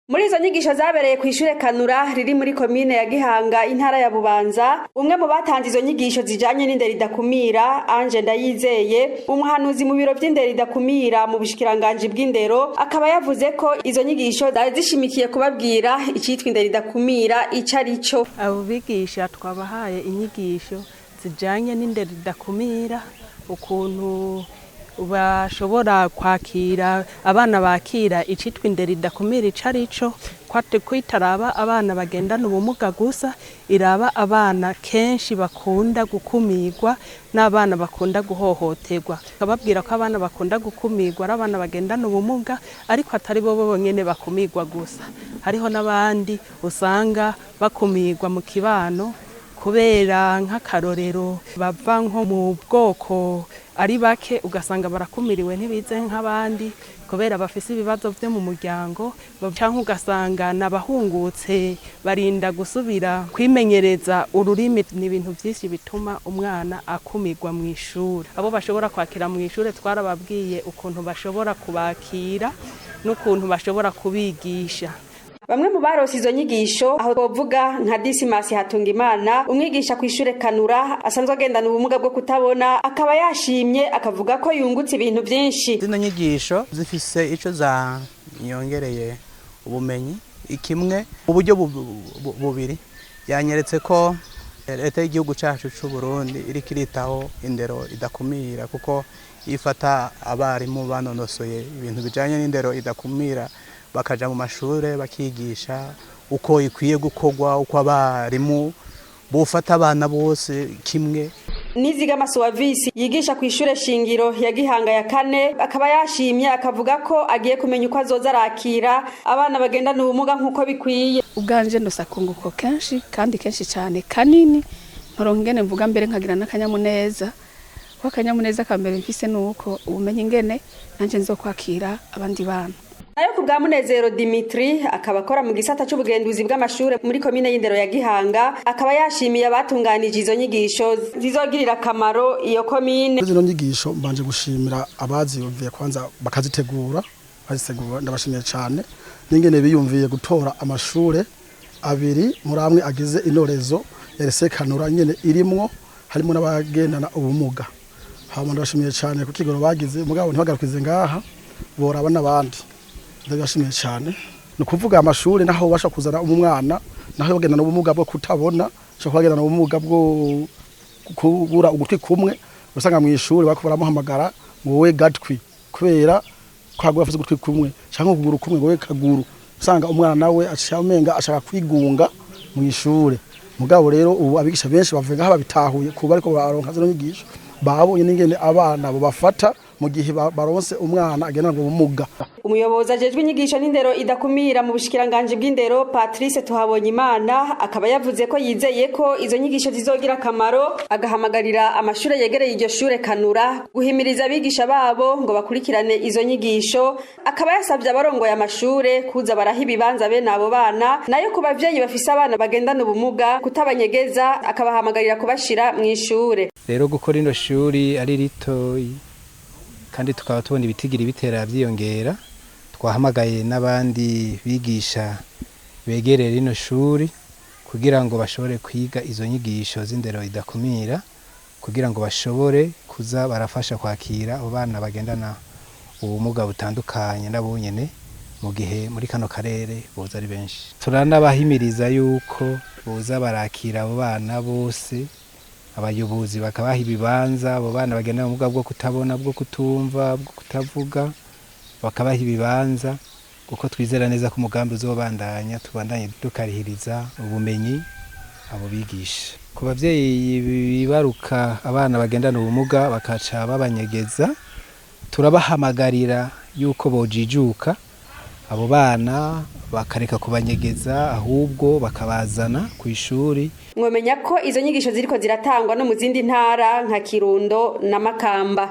Muri izo nyigisho zabereye kw'ishure Kanura riri muri komine ya Gihanga, intara ya Bubanza, umwe mu batanze izo nyigisho zijanye n'indero idakumira, Ange Ndayizeye, umuhanuzi mu biro vy'indero idakumira mu bushikiranganji bw'indero, akaba yavuze ko izo nyigisho zari zishimikiye kubabwira icitwa indero idakumira ico ari cyo. Abo bigisha twabahaye inyigisho zijanye n'indero idakumira, ukuntu bashobora kwakira abana, bakira icitwa indero idakumira ico ari cyo, kwitaraba abana bagendana ubumuga gusa, iraba abana kenshi bakunda gukumirwa n'abana bakunda guhohoterwa. Bakababwira ko abana bakunda gukumirwa ari abana bagendana ubumuga, ariko atari bo bonyene bakumirwa gusa, hariho n'abandi usanga bakumirwa mu kibano kubera, nk'akarorero, bava nko mu bwoko ari bake, ugasanga barakumiriwe, ntibize nk'abandi kubera bafise ibibazo vyo mu muryango, canke ugasanga nabahungutse barinda gusubira kwimenyereza ururimi. Ni ibintu vyinshi bituma umwana akumirwa mu ishuri. Abo bashobora kwakira mu ishure, twarababwiye ukuntu bashobora kubakira n'ukuntu bashobora kubigisha. Bamwe mu baronse izo nyigisho, aho twovuga nka Disimasi Hatungimana, umwigisha kw'ishure Kanura, asanzwe agendana ubumuga bwo kutabona, akaba yashimye, akavuga ko yungutse ibintu vyinshi. Zino nyigisho zifise ico zanyongereye ubumenyi ikimwe, uburyo bubiri. Yanyeretse ko leta y'igihugu cacu c'u Burundi iriko iritaho indero idakumira, kuko ifata abarimu banonosoye ibintu bijanye n'indero idakumira, bakaja mu mashure bakigisha uko ikwiye gukorwa, uko abarimu bofata abana bose kimwe. Nizigama Suwavisi, yigisha ku ishure shingiro ya Gihanga ya kane, akaba yashimye, akavuga ko agiye kumenya uko azoza arakira abana bagendana ubumuga nk'uko bikwiye. Ubwanje ndose akunguko kenshi kandi kenshi cyane kanini, ntoronka ingene mvuga, mbere nkagira n'akanyamuneza, kuko akanyamuneza ka mbere mfise nuko ubumenyi ingene nanje nzokwakira abandi bana. Nayo ku bwa Munezero Dimitri, akaba akora mu gisata c'ubugenduzi bw'amashure muri komine y'indero ya Gihanga, akaba yashimiye abatunganije izo nyigisho zizogirira akamaro iyo komine. Zino nyigisho mbanje gushimira abaziyumviye kwanza bakazitegura, bazitegura ndabashimiye cyane, n'ingene biyumviye gutora amashure abiri muri amwe agize inorezo yaresekanura nyene irimwo harimo n'abagendana ubumuga. Hama ndabashimiye cyane ku kigoro bagize, mugabo ntibagarukize ngaha, boraba n'abandi. Ndabashimiye cyane. Ni ukuvuga amashuri naho ubasha kuzana umwana, naho bagendana ubumuga bwo kutabona, ushobora kubagendana ubumuga bwo kubura ugutwi kumwe, usanga mu ishuri bariko baramuhamagara ngo wowe gatwi, kubera kwagura afite ugutwi kumwe, cyangwa ukuguru kumwe, ngo wowe kaguru. Usanga umwana nawe aciye amenga ashaka kwigunga mu ishure. Mugabo rero ubu abigisha benshi bavuga ngaha babitahuye kuba ariko baronka zino nyigisho, babonye n'ingene abana bobafata mu gihe baronse umwana agendana ubumuga. Umuyobozi ajejwe inyigisho n'indero idakumira mu bushikiranganji bw'indero, Patrice Tuhabonyimana, akaba yavuze ko yizeye ko izo nyigisho zizogira akamaro, agahamagarira amashure yegereye iryo shure Kanura guhimiriza abigisha babo ngo bakurikirane izo nyigisho. Akaba yasabye abarongoye amashure kuza baraha ibibanza bene abo bana. Nayo ku bavyeyi bafise abana bagendana ubumuga, kutabanyegeza, akabahamagarira kubashira mw'ishure. Rero gukora ino shuri ari ritoyi kandi tukaba tubona ibitigiri bitera vyiyongera, twahamagaye n'abandi bigisha begereye rino shuri kugira ngo bashobore kwiga izo nyigisho z'indero idakumira, kugira ngo bashobore kuza barafasha kwakira abo bana bagendana ubumuga butandukanye nabo nyene, mu gihe muri kano karere boza ari benshi. Turanabahimiriza yuko boza barakira abo bana bose, abayobozi bakabaha ibibanza, abo bana bagendana ubumuga bwo kutabona, bwo kutumva, bwo kutavuga, bakabaha ibibanza, kuko twizera neza ko umugambi uzobandanya, tubandanye dukarihiriza ubumenyi abo bigisha. Ku bavyeyi bibaruka abana bagendana ubumuga bakaca babanyegeza, turabahamagarira yuko bojijuka, abo bana bakareka kubanyegeza, ahubwo bakabazana ku ishuri. Mwomenya ko izo nyigisho ziriko ziratangwa no mu zindi ntara nka Kirundo na Makamba.